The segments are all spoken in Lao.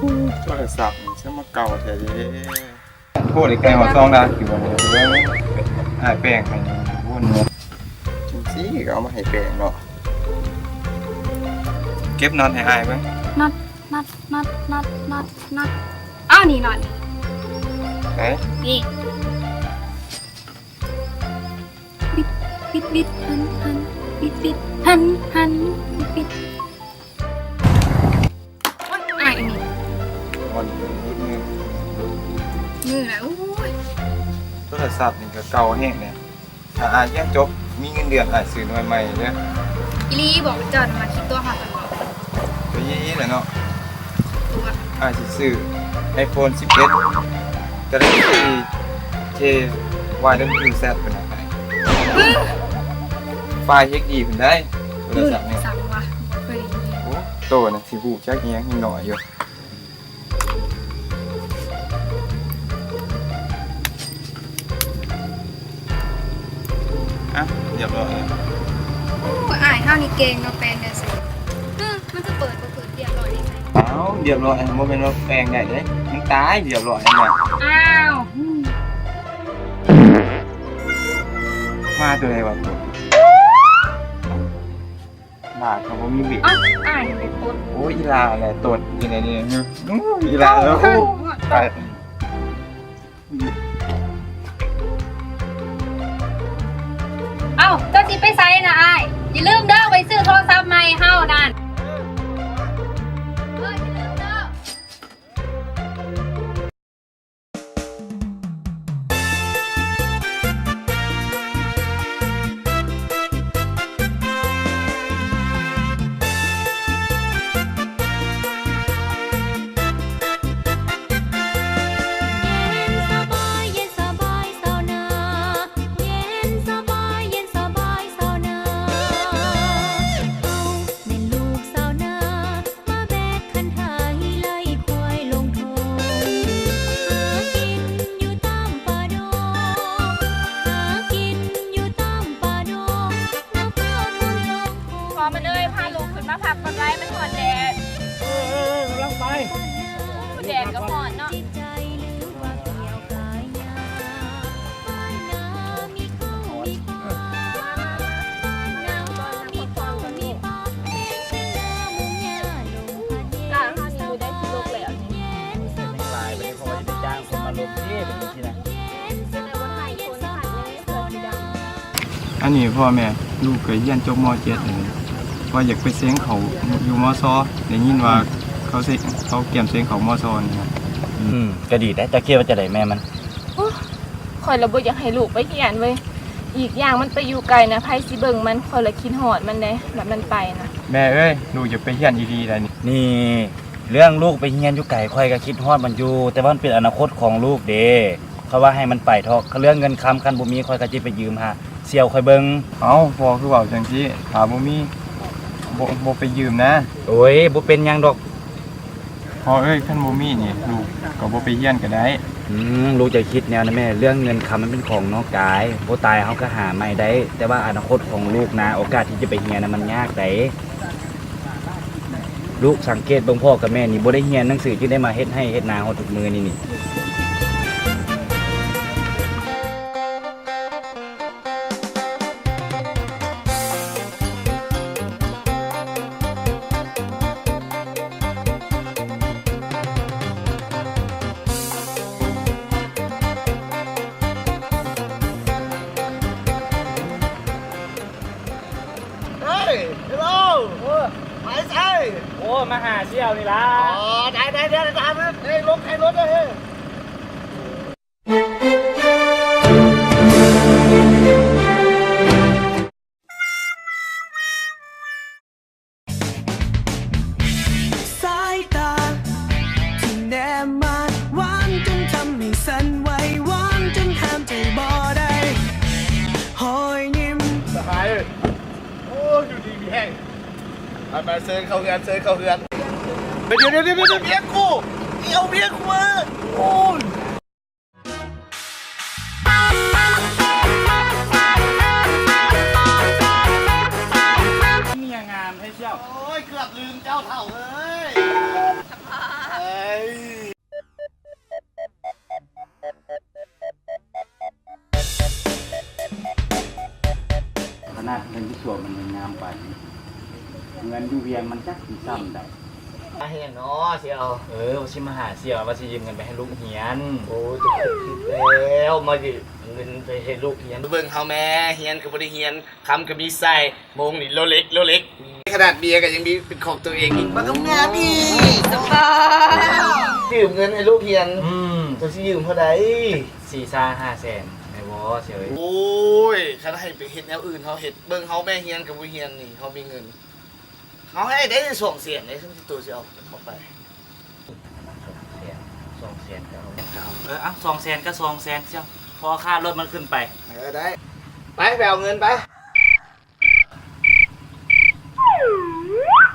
ໂອ້ ໂທລະສັບນີ້ ສະມາເກົ່າແທ້ເດ້. ໂອ້ ໄດ້ໄກ່ຮອດສອງດາວຢູ່ບໍ່ນີ້? ອ້າຍແປງໃຫ້ວົນ ຈັ່ງຊີ້ກໍເອົາມາໃຫ້ແປງເນາະ. ເກັບນັອດໃຫ້ອ້າຍເບິ່ງ. ນັອດ ນັອດ ນັອດ ນັອດ ນັອດ ນັອດ ອ້າວ ນີ້ນັອດ ໄປ ນີ້ ບິດ ບິດ ບິດ ຫັນ ຫັນ ບິດ ບິດ ຫັນ ຫັນ ບິດ ບິດ. ໂອ້ຍ ອ້າຍ ອັນນີ້ ອ່ອນ ຫຼຸດມື ມືນະ. ໂອ້ຍ ໂທລະສັບນີ້ກໍເກົ່າແຮງແຫຼະ. ຖ້າອ້າຍຮຽນຈົບ ມີເງິນເດືອນ ອ້າຍຊື້ໜ່ວຍໃໝ່ເດີ້. ອີ່ຫຼີບໍ? ເຈົ້ານະມາຂີ້ຕົວະເຮົາຊັ້ນບໍ? ກໍອີ່ຫຼີແຫຼະເນາະ. ຕົວະ. ອ້າຍຊິຊື້ໄອໂຟນສິບເອັດ ກາແລັກຊີ ເຈ ວາຍ ດັບເບິນຢູ ແຊັດ ພຸ້ນນະ. ອ້າຍ ຟາຍເອັດດີພຸ້ນໃດ໋ ໂທລະສັບນີ້. ສັງວະ ບໍ່ເຄີຍໄດ້ຍິນ. ໂອ້ ໂຕນະ ຊິຮູ້ຈັກອີ່ຫຍັງ ຍັງນ້ອຍຢູ່. ອ່ະ ຮຽບຮ້ອຍແລ້ວ. ໂອ້ ອ້າຍເຮົານີ້ເກັ່ງເນາະ ແປງໄດ້ຊັ້ນ. ຮຶ ມັນຄືເປີດບໍ່ຂຶ້ນ ຮຽບຮ້ອຍໄດ້ໃສ? ອ້າວ ຮຽບຮ້ອຍ ບໍ່ແມ່ນວ່າແປງໄດ້ເດ້ ມັນຕາຍ ຮຽບຮ້ອຍຫັ້ນນະ. ອ້າວ ມາຕົວໃດວະ ຕົວ ຫຼ້າກໍບໍ່ມີເບຣກ. ອ້າວ ອ້າຍເປັນຕົ້ນ. ໂອ້ຍ ອີຫຼ້າແຫຼະຕົ້ນ ອີຫຼ້ານີ້. ໂອ້ຍ ອີຫຼ້າແລ້ວ. ໂອ້ຍ ຕາຍ. ເອົ້າ ເຈົ້າຊິໄປໃສນະອ້າຍ? ຢ່າລືມເດີ້ ໄປຊື້ໂທລະສັບໃໝ່ເຮົານັ້ນ. ເອີ ຢ່າລືມເດີ້. ພໍ່ມັນເອີຍ ພາລູກຂຶ້ນມາພັກກ່ອນໄວ້ ມັນຮ້ອນແດດ. ເອີ ເອີ ເອີ ກຳລັງໄປ. ແດດກໍຮ້ອນເນາະ. ອັນນີ້ພໍ່ແມ່ ລູກກໍຮຽນຈົບ ມໍເຈັດ ວ່າຢາກໄປເສັງເຂົ້າຢູ່ ມຊ ໄດ້ຍິນວ່າ ອືມ ເຂົາເສັງ ເຂົາກຽມເສັງເຂົ້າ ມຊ ນີ້ນະ. ອືມ ກໍດີແຫຼະ. ເຈົ້າຄິດວ່າຈັ່ງໃດແມ່ມັນ? ໂອ້ ຂ້ອຍລະບໍ່ຢາກໃຫ້ລູກໄປຮຽນເວີຍ. ອີກຢ່າງມັນໄປຢູ່ໄກນະ ໃຜຊິເບິ່ງມັນ? ຂ້ອຍລະຄິດຮອດມັນເດ້ ບາດມັນໄປນະ. ແມ່ເອີຍ ລູກຢາກໄປຮຽນອີ່ຫຼີໃດ໋ນີ້. ນີ້ ເລື່ອງລູກໄປຮຽນຢູ່ໄກ ຂ້ອຍກໍຄິດຮອດມັນຢູ່ ແຕ່ວ່າມັນເປັນອະນາຄົດຂອງລູກເດ້. ຂ້ອຍວ່າໃຫ້ມັນໄປເຖາະ. ເລື່ອງເງິນຄຳ ຄັນບໍ່ມີ ຂ້ອຍກໍຊິໄປຢືມຫາສ່ຽວຂ້ອຍເບິ່ງ. ເອົ້າ ພໍ່ຄືເວົ້າຈັ່ງຊີ້? ຖ້າບໍ່ມີ ບໍ່ ບໍ່ໄປຢືມນະ. ໂອ້ຍ ບໍ່ເປັນຫຍັງດອກ. ພໍ່ເອີຍ ຄັນບໍ່ມີນີ້ ລູກກໍບໍ່ໄປຮຽນກໍໄດ້. ອືມ ລູກຢ່າຄິດແນວນັ້ນແມ່. ເລື່ອງເງິນຄຳມັນເປັນຂອງນອກກາຍ. ບໍ່ຕາຍເຮົາກໍຫາໃໝ່ໄດ້, ແຕ່ວ່າອະນາຄົດຂອງລູກນະ ໂອກາດທີ່ຈະໄປຮຽນນະ ມັນຍາກໃດ໋. ລູກສັງເກດເບິ່ງ ພໍ່ກັບແມ່ນີ້ບໍ່ໄດ້ຮຽນໜັງສື ຈຶ່ງໄດ້ມາເຮັດໄຮ່ເຮັດນາຮອດທຸກມື້ນີ້ນີ້. ເຮີ້ຍ ເຮລໂລ ເອີ ໄປໃສ? ໂອ້ ມາຫາສ່ຽວນີ້ລະ. ອໍ ໄດ້ໆ ດຽວ ດຽວ ເຮີ້ຍ ລົງໄຂລົດເດີ້ ເຮີ້ຍ. ສາຍຕາທີ່ແນມມາ ຫວານຈົນທຳໃຫ້ສັ່ນໄຫວ ຫວານຈົນຫ້າມໃຈບໍ່ໄດ້ ຮອຍຍິ້ມ. ສະຫາຍເອີຍ ໂອ້ຍ ຢູ່ດີມີແຮງ. ໄປໆ ເຊີນເຂົ້າເຮືອນ ເຊີນເຂົ້າເຮືອນ. ດຽວໆ ດຽວໆ ເມຍກູ ເອົາເມຍກູມາ. ໂອ້ຍ. ມີຫຍັງ ลืมเจ้าเฒ่าเอ้ย สบาย เอ้ย ขนาดเงินอยู่สวนมันยังงามปานนี้ เงินอยู่เวียงมันจักสิส่ำใด มาเฮ็ดหยังน้อเสี่ยว เออ ว่าสิมาหาเสี่ยว ว่าสิยืมเงินไปให้ลูกเฮียน โอ้ เจ้าคิดผิดแล้ว มายืมเงินไปให้ลูกเฮียน เบิ่งเฮาแหม เฮียนก็บ่ได้เฮียน คำก็มีใส่ โมงนี่โลเล็ก โลเล็ก ขนาดเมียก็ยังมีเป็นของตัวเองอีก มางามๆอีก สบาย ยืมเงินให้ลูกเฮียน อืม เจ้าสิยืมเท่าใด สี่แสนห้าแสน ได้บ่เสี่ยวเอ้ย โอ้ย คันให้ไปเฮ็ดแนวอื่น เฮาเฮ็ด เบิ่งเฮาแหม เฮียนก็บ่เฮียนนี่ เฮามีเงิน เฮาให้ได้สองแสน ได้ ซั่นตัวสิเอา เอาไป สองแสน สองแสนก็เอา เออ เอา สองแสนก็สองแสน เสี่ยว พอค่ารถมันขึ้นไป เออ ได้ ไป ไปเอาเงินไป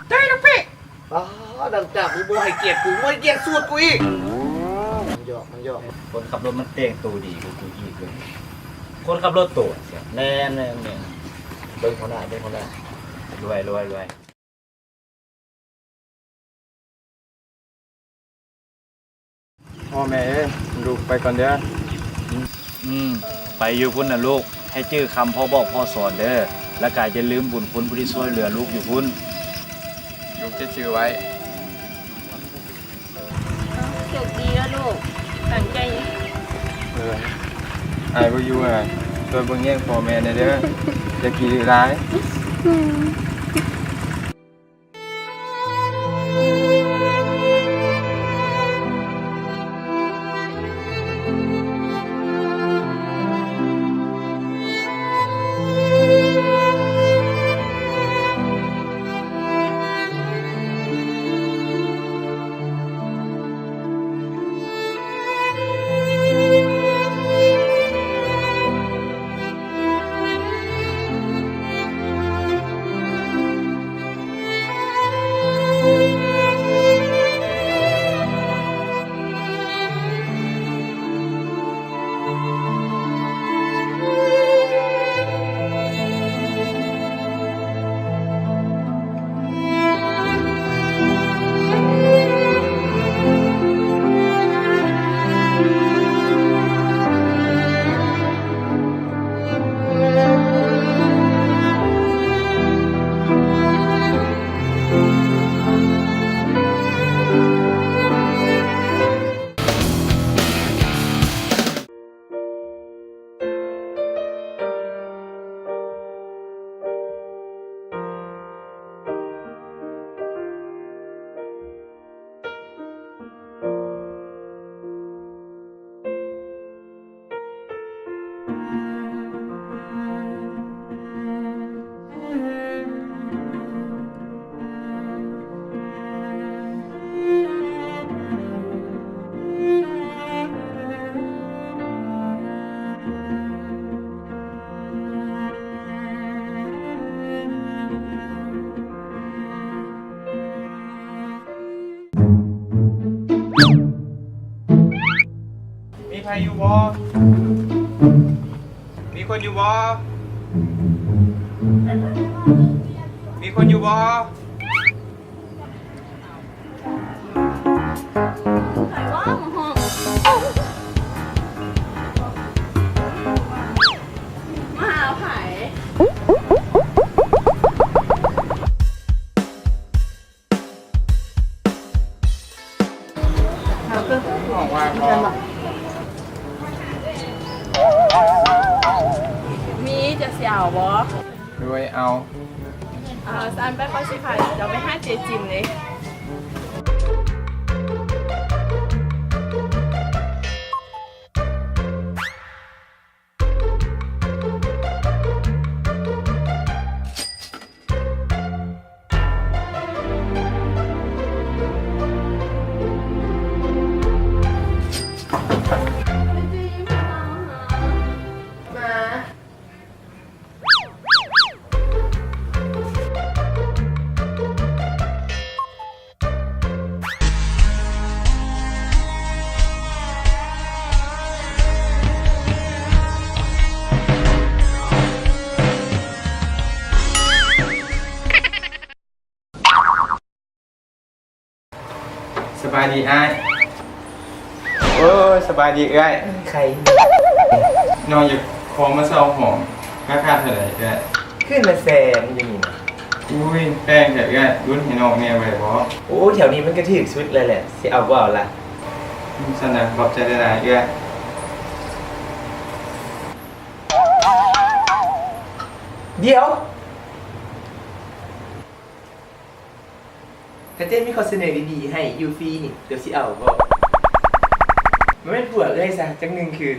ได้แล้วเป้ อ๋อ ดังจากกูบ่ให้เกียรติกู บ่ให้เกียรติสูตรกูอีก มันหยอก มันหยอก คนขับรถมันแต่งตัวดีกว่ากูอีกเว้ย คนขับรถโตเสี่ยว แม่น แม่น แม่น เบิ่งหัวหน้า เบิ่งหัวหน้า รวย รวย รวย พ่อแม่เอ้ย ลูกไปก่อนเด้อ อืม ไปอยู่พุ้นน่ะลูก ให้จื้อคำพ่อบอกพ่อสอนเด้อ แล้วก็อย่าลืมบุญคุณผู้ที่ช่วยเหลือลูกอยู่พุ้น ลูกจะจื้อไว้ โชคดีเด้อลูก ตั้งใจ เออ อ้ายบ่อยู่อะ ช่วยเบิ่งแยงพ่อแม่แหน่เด้อ อย่าขี้ดื้อหลาย ມີໃຜຢູ່ບໍ່? ມີຄົນຢູ່ບໍ່? ມີຄົນຢູ່ບໍ່? ໃຜວ່າມາຮ້ອງ? ມາຫາໃຜ? ມີ ເຈົ້າຊິເອົາບໍ່? ໂດຍ ເອົາ. ອ່າ ຊັ້ນໄປ ຂ້ອຍຊິພາເຈົ້າໄປຫາເຈຈິນເດ້. ສະບາຍດີອ້າຍ. ໂອ້ຍ ສະບາຍດີເອື້ອຍ. ໄຄ ນ້ອງຢາກຂໍມາເຊົ່າຫ້ອງ ລາຄາເທົ່າໃດເອື້ອຍ? ຄືນລະແສນຢູ່ນີ້ນະ. ອຸ້ຍ ແພງແທ້ເອື້ອຍ, ຫຼຸດໃຫ້ນ້ອງແດ່ໄດ້ບໍ່? ໂອ້ຍ ແຖວນີ້ມັນກະຖືກສຸດແລ້ວແຫຼະ, ຊິເອົາບໍ່ເອົາລະ? ຊັ້ນນະ ຂອບໃຈຫຼາຍໆເອື້ອຍ. ດຽວ! ກະເຈ້ມີຂໍ້ສະເໜີດີໆໃຫ້ຢູ່ຟຣີນີ້ ເຈົ້າຊິເອົາບໍ່? ມາເປັນຜົວເອື້ອຍຊະ ຈັກໜຶ່ງຄືນ.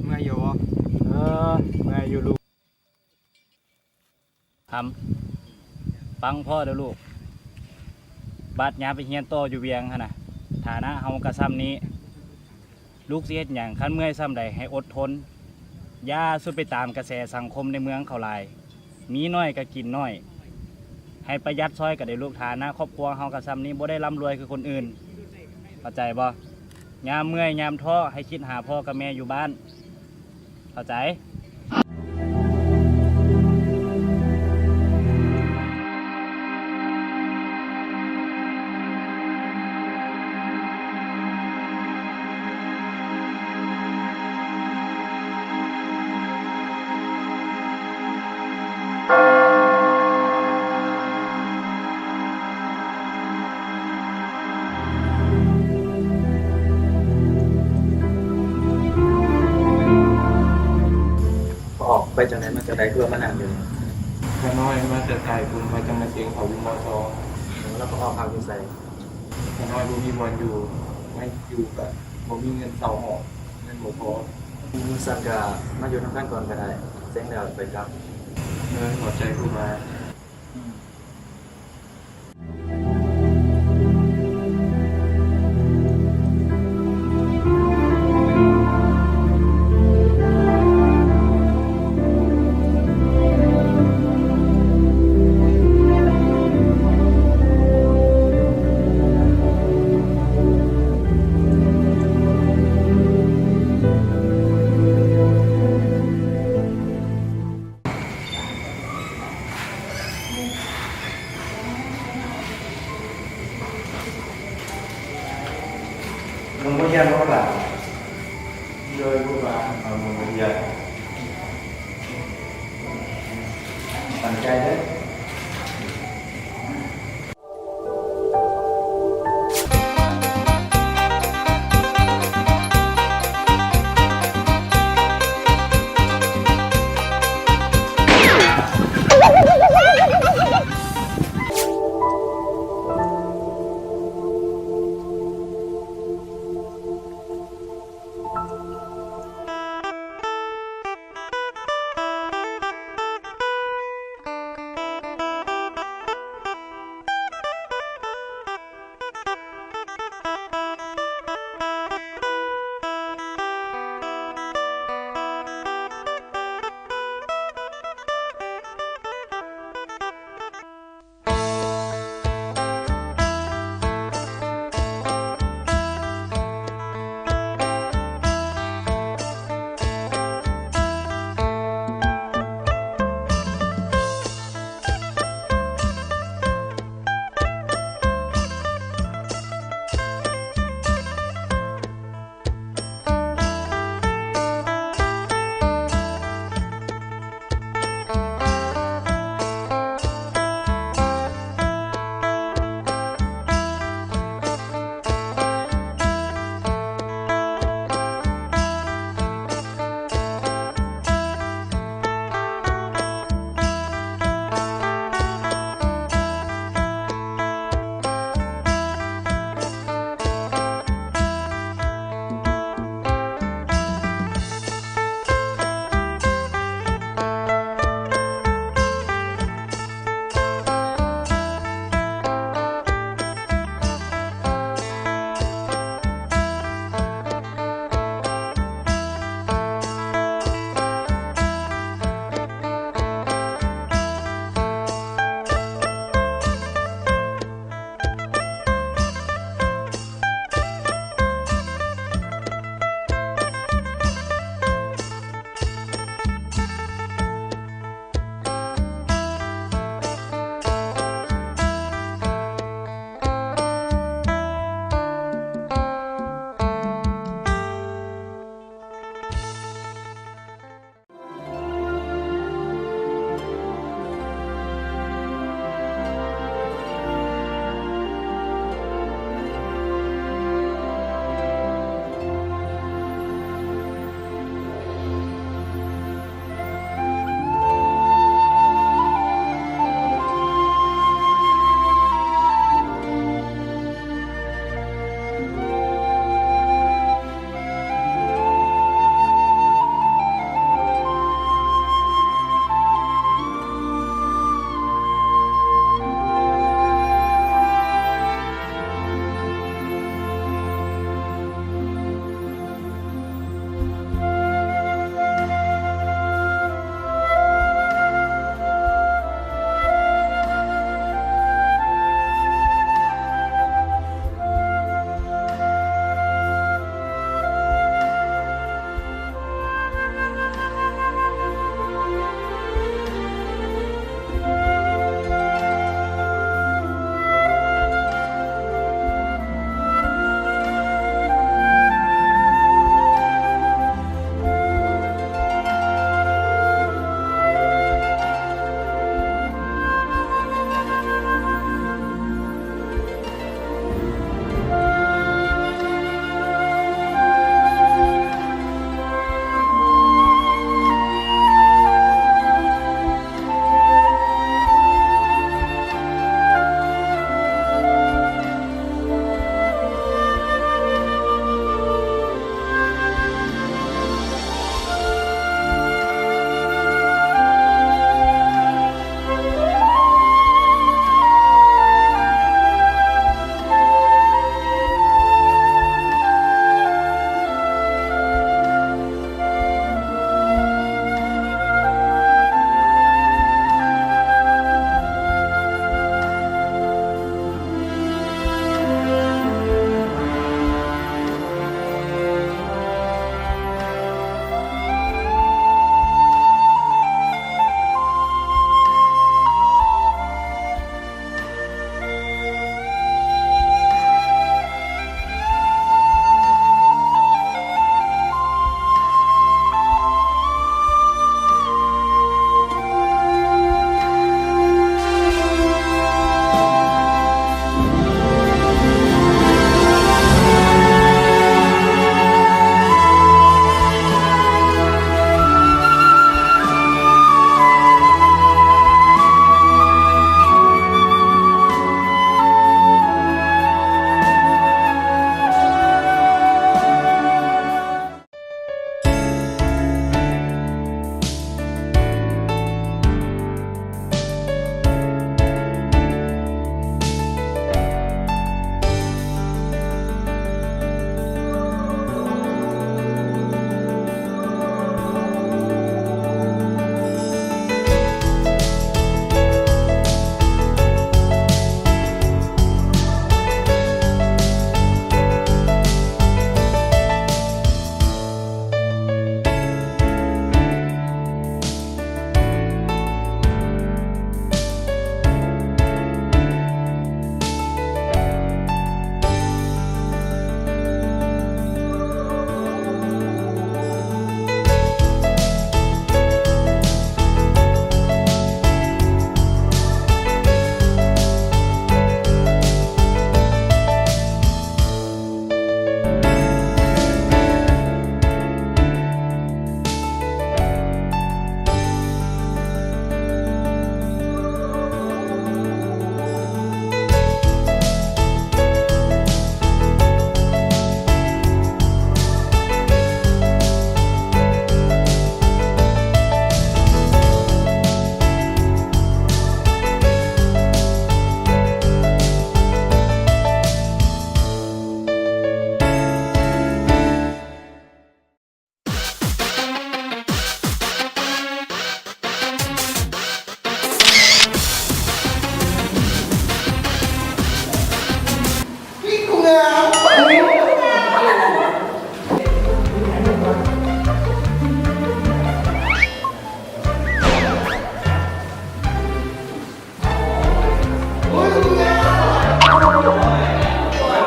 ເມື່ອຍຢູ່ບໍ່? ເອີ ເມື່ອຍຢູ່ລູກ. ຄຳ ຟັງພໍ່ເດີ້ລູກ. ບາດຍາມໄປຮຽນຕໍ່ຢູ່ວຽງຫັ້ນນະ ຖານະເຮົາກະຊ່ຳນີ້. ລູກຊິເຮັດຫຍັງ? ຄັນເມື່ອຍຊ່ຳໃດໃຫ້ອົດທົນ. ຢ່າສຸດໄປຕາມກະແສສັງຄົມໃນເມືອງເຂົາຫຼາຍ. ມີໜ້ອຍກະກິນໜ້ອຍ. ໃຫ້ປະຢັດຊ່ອຍກັນເດີ້ລູກ. ຖານະຄອບຄົວເຮົາກະຊ່ຳນີ້ ບໍ່ໄດ້ລ່ຳລວຍຄືຄົນອື່ນ. ເຂົ້າໃຈບໍ່? ຍາມເມື່ອຍຍາມທໍ້ ໃຫ້ຄິດຫາພໍ່ກັບແມ່ຢູ່ບ້ານ. ເຂົ້າໃຈ? ອອກໄປຈັ່ງໃດມາຈັ່ງໃດ ຄືວ່າມານັ່ງຢູ່ນີ້? ຂ້ານ້ອຍມາແຕ່ໄກພຸ້ນ ວ່າຈະມາເສັງເຂົ້າຢູ່ ມ.ສອງ. ແລ້ວພໍ່ອອກພັກຢູ່ໃສ? ຂ້ານ້ອຍບໍ່ມີບ່ອນຢູ່ ມາຢູ່ກະບໍ່ມີເງິນເຊົ່າຫ້ອງ ເງິນບໍ່ພໍ. ຊັ້ນກະມາຢູ່ນຳກັນກ່ອນກະໄດ້ ເສັງແລ້ວໄປກັບ. ເອີ ຂອບໃຈຄູບາ. ລົງໄປຮຽນບໍ່ຫຼານ? ໂດຍ ລູກຫຼານເຮົາລົງໄປຮຽນ. ຕັ້ງໃຈເດີ້.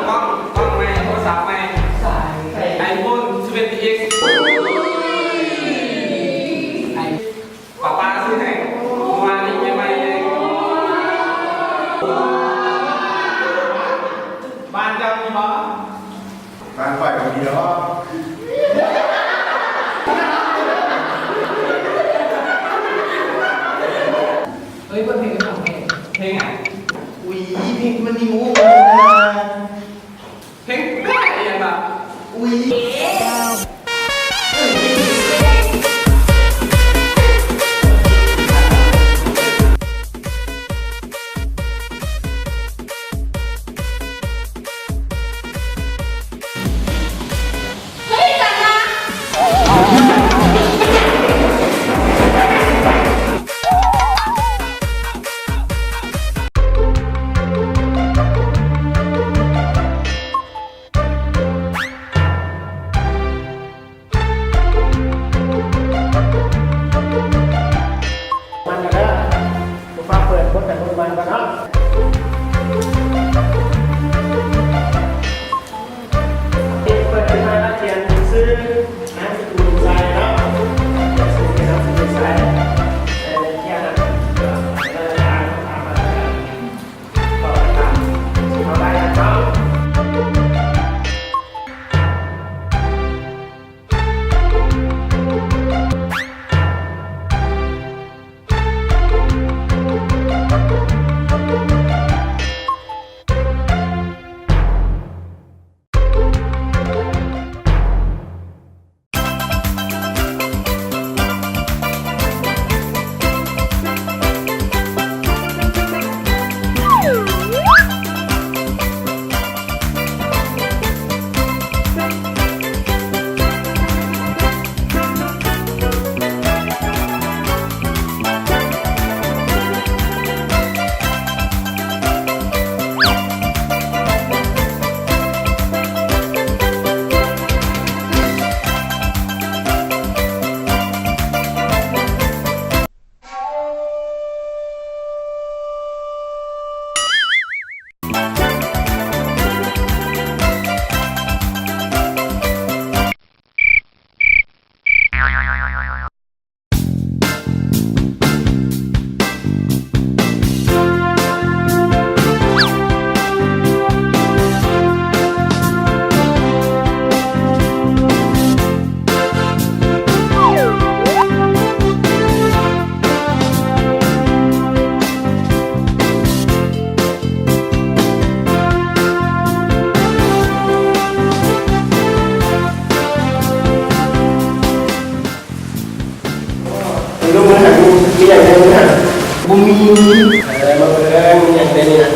ກ້ອງ ກ້ອງໃໝ່ ໂທລະສັບໃໝ່ ໄອໂຟນສິບເອັດ ທີເອັກ ໄອ ປ້າປ້າຊື້ໃຫ້ ເມື່ອວານນີ້ໃໝ່ໆເລີຍ. ບ້ານເຈົ້າມີບໍ່? ບ້ານຂ້ອຍບໍ່ມີດອກ. ເຮີ້ຍ ເປີດເພງໃຫ້ຟັງແດ່. ເພງຫຍັງ? ອຸຍ ເພງທີ່ມັນມີງູ ເພງແບບອີ່ຫຍັງລະ? ອຸຍ. ມັນເດີ ຜູ້ຟັງເປີດບົດການບົດມັນກ່ອນເນາະ. ເປີດຂຶ້ນມາແລ້ວຂຽນຊື່ນາມສະກຸນໃສ່ເນາະ ຂຽນຊື່ນາມສະກຸນໃສ່ ໃສ່ເຂດນັ້ນ ເອີ ອ່ານ ອ່ານ ຕອບໄປຕາມທີ່ເຮົາໄດ້ເນາະ. ເບິ່ງເບິ່ງ ມີຫຍັງແດ່ນີ້ນະ? ບໍ່ມີ. ເອີ ມາເບິ່ງ ມີຫຍັງແດ່ນີ້ນະ?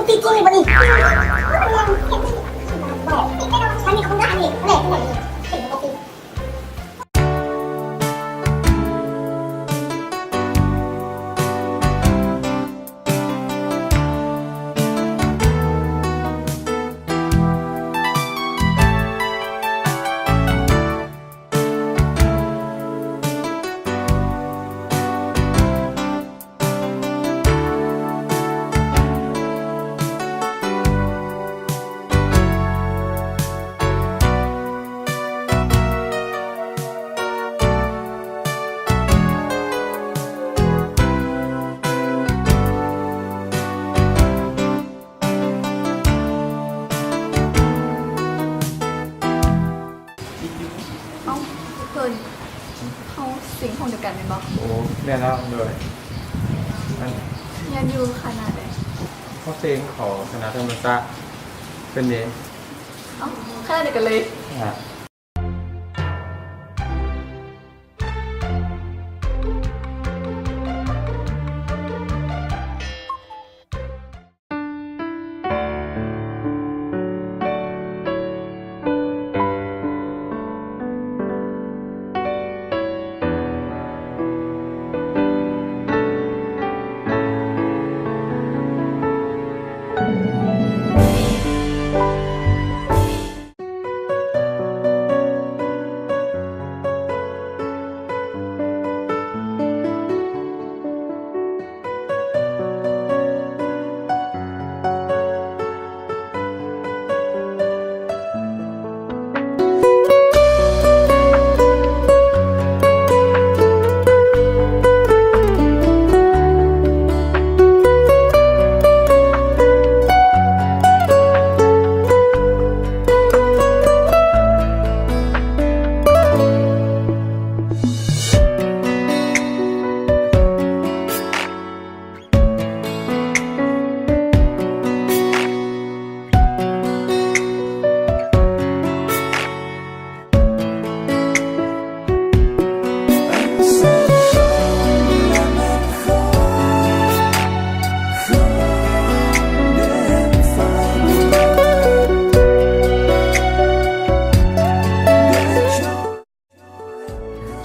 ຕິດຈິງນີ້ບໍ່ນີ້ ເອົ້າ ເພິ່ນ ເຮົາເສັງຫ້ອງດຽວກັນແມ່ນບໍ່? ໂອ້ ແມ່ນແລ້ວ ໂດຍ ອັນ ຮຽນຢູ່ຄະນະໃດ? ເຮົາເສັງເຂົ້າຄະນະທຳມະສາດ ເພິ່ນເດ້. ເອົ້າ ຄະນະດຽວກັນເລີຍ. ອ່າ.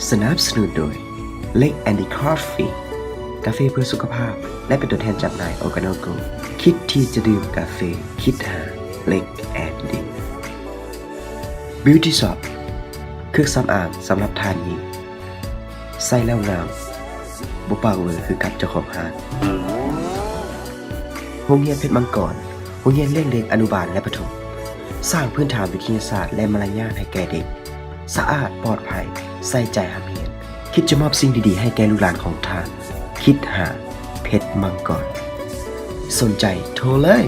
ສະໜັບສະໜູນໂດຍ ເລັກແອນດີຄອບຟີ ກາເຟເພື່ອສຸຂະພາບ ແລະ ເປັນຕົວແທນຈຳໜ່າຍໂອກາໂນໂກ. ຄິດທີ່ຈະດື່ມກາເຟ ຄິດຫາເລັກແອນດີ. ບິວຕີ້ຊັອບ ເຄື່ອງສຳອາງສຳລັບທ່ານຍິງ ໃສ່ແລ້ວງາມ ບໍ່ປາກເວີຄືກັບເຈົ້າຂອງຮ້ານ. ໂຮງຮຽນເພັດມັງກອນ ໂຮງຮຽນລ້ຽງເດັກອະນຸບານ ແລະ ປະຖົມ ສ້າງພື້ນຖານວິທະຍາສາດ ແລະ ມາລະຍາດໃຫ້ແກ່ເດັກ ສະອາດ ປອດໄພ ໃສ່ໃຈຮ່ຳຮຽນ. ຄິດຈະມອບສິ່ງດີໆໃຫ້ແກ່ລູກຫຼານຂອງທ່ານ ຄິດຫາເພັດມັງກອນ. ສົນໃຈໂທເລີຍ!